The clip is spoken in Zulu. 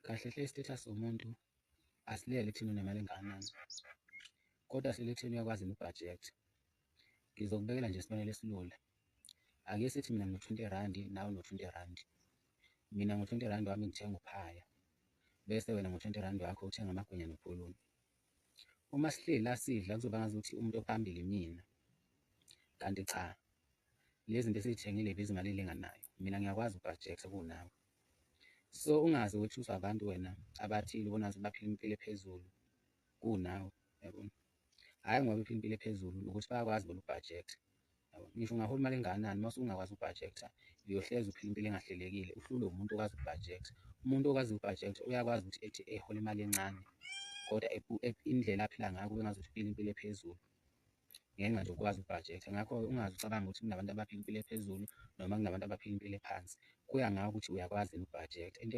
Kahle hle i-status somuntu asilele ekutheni unemali engakanani, kodwa silele ekutheni uyakwazi yini ukubhajetha. Ngizokubekela nje isibonelo esilula, ake sithi mina ngino-20 randi nawe uno-20 randi, mina ngo-20 randi wami ngithenga uphaya bese wena ngo-20 randi wakho uthenga amagwinya nopoloni. Uma sihleli la sidla kuzoba ngazuthi umuntu ophambili imina, kanti cha lezi zinto esiyithengile ibiza imali elinganayo, mina ngiyakwazi ukubhajetha kunawe. So, ungaze wethuswe abantu wena abathile ubone ngazuthi baphila impilo ephezulu kunawe, uyabona. Hhayi ngoba bephila impilo ephezulu ukuthi bayakwazi bona ukubhajetha, yabo. Ngisho ungahola imali engakanani mase ungakwazi ukubhajetha uyohlezi uphila impilo engahlelekile uhlulwe umuntu okwazi ukubhajetha. Umuntu okwaziyo ukubhajetha uyakwazi ukuthi ethi ehola imali encane kodwa indlela aphila ngayo kube ngazuthi uphila impilo ephezulu ngenxa nje yokukwazi ukubhajetha. Ngakho-ke ungaze ucabange ukuthi kunabantu abaphila impilo ephezulu noma kunabantu abaphila impilo ephansi, kuya ngawe ukuthi uyakwazi yini ukubhajetha into.